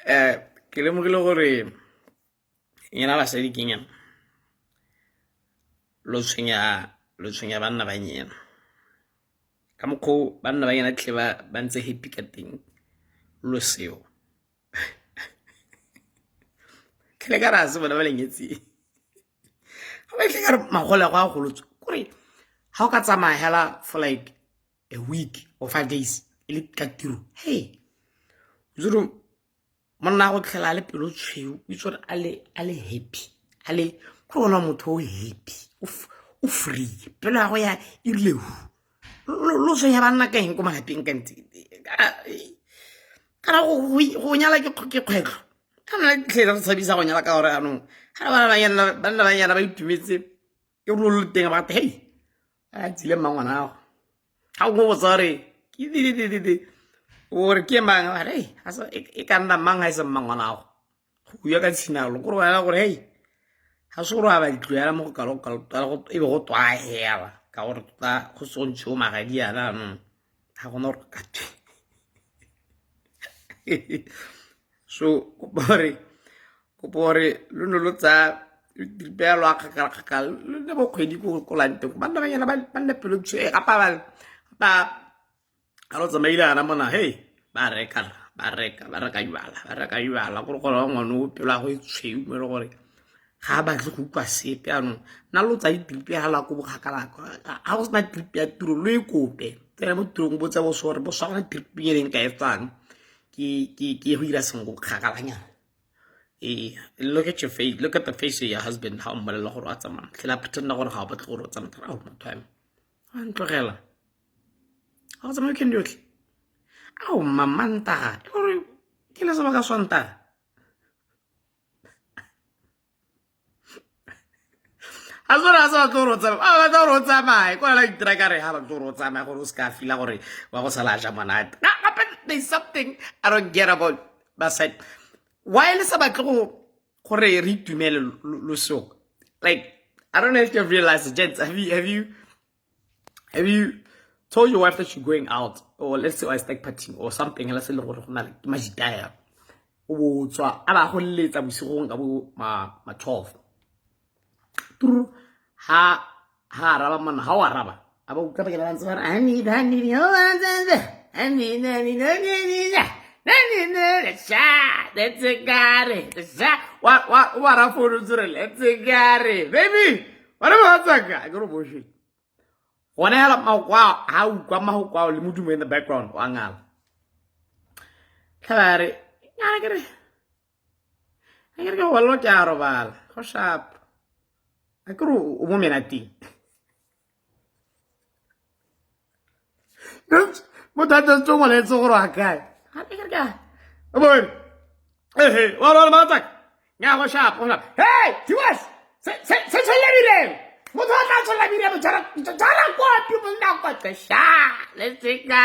Ke lemogile gore nyena basadi ke nyana lo tshwenya banna ba nyena ka mokgwa o banna ba nyena tle ba ntse happy ka teng lo seo tlhele ka re a se bona ba lenyetseng ga ba tle ka re magolego a golotswe kore ga o ka tsamaya hela for like a week or 5 days e le ka tiro, hey, zero monna go tlhela a le pelo tshweu, o itse gore a le happy, a le ko bona motho o happy, o free, pelo ya go ya e rile hu. Lo tshwenya banna ka eng ko malapeng ka ntse kana go nyala ke kgwetlho kana tlhe re tshabisa go nyala ka gore anong ga banna ba nyala ba itumetse ke rolo le teng ba hey a tsile mmangwanago ga o botsa gore ke dididididi gore ke mang, ba re e ka nna mang ga e se mmangwanago go bua ka tshinalo kore wena gore hei ga se gore a ba ditloela mo go kalo-kalo e be go twa hela ka gore tota go se go ntshiwo magadi yana anong ga gona gore ka thwe. So kopa gore lo ne lo tsaya trip ya lo a kgakala-kgakala lo nne bo kgwedi ko lanteng banna banyana ba nne pelo tshwee gapa ba ga lo tsamaile ana mona hey ba reka ba reka ba reka jwala ba reka jwala gore gore wa ngwane o pelo ya go e tshweu mo e le gore ga a batle go utlwa sepe. Anong nna lo tsaya trip ya la ko bokgakala ga go sena trip ya tiro lo e kope tsena mo tirong botse bo sore bo swa gona trip e leng ka e tsang ke go ira sengwe ko kgakalanyana. Ee, look at your face, look at the face of your husband ga o mmolelela gore a tsamaya tlhela pretenda gore ga o batle gore o tsamaya ao motho wa me a ntlogela ga o tsamaya weekend yotlhe ao mamantaga e gore ke le sebaka swantaga a se gore a se batle gore o tsamaye, a batla gore o tsamaye ko la itira ka re ga batle gore o tsamaye gore o se ka fila gore wa go sala a ja monate. Gape there's something I don't get about basadi, why le sa batle go gore re itumele lo seo. Like, I don't know if you've realized, gents, have you told your wife that you're going out, or let's say I stag party or something, let's say le gore go na le majitaya o bo tswa a ba go letsa bosigong ka bo ma 12 turu ha ha araba monna ha o araba a ba utlwa ba ke ba ntse ba re I need I need oh I need I need I need I need sha let's get it sha wa wa wa ra phone ntse re let's get it baby wa re ba tsaka ke re bullshit gone hela mahoko ao ha utlwa mahoko ao le modumo in the background wa ngala tlhela re nyana ke re a ke re ke go ke a robala go sharp a ke re o mo menateng motho a tsentse ngwaletse gore a kae gape ke re ke a bone ehe wa lwala matsaka nya go sharp go sharp hey tiwas se se se tsholla motho a tla tsholla biremo jara jara kopi monna kwa sha let's go.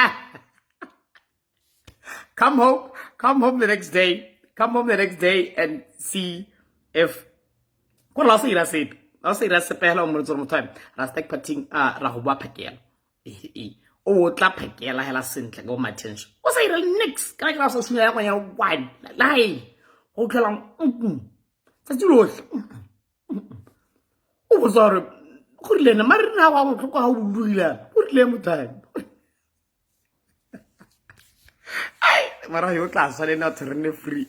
Come home, come home the next day, come home the next day and see if gore la se ira sepe la se ira sepe hela o mmoletse gore motho wa me ra stag partying a ra go boa phakela ee o tla phakela hela sentle ka bo attention o sa ira nix kana ke la sa suna ya go ya one lai go tlholang tsatsi lotlhe o botsa gore go rile ene mare rena go a botlhoko ga o bologile o rile motho mara yo tla swa le nna re nne free.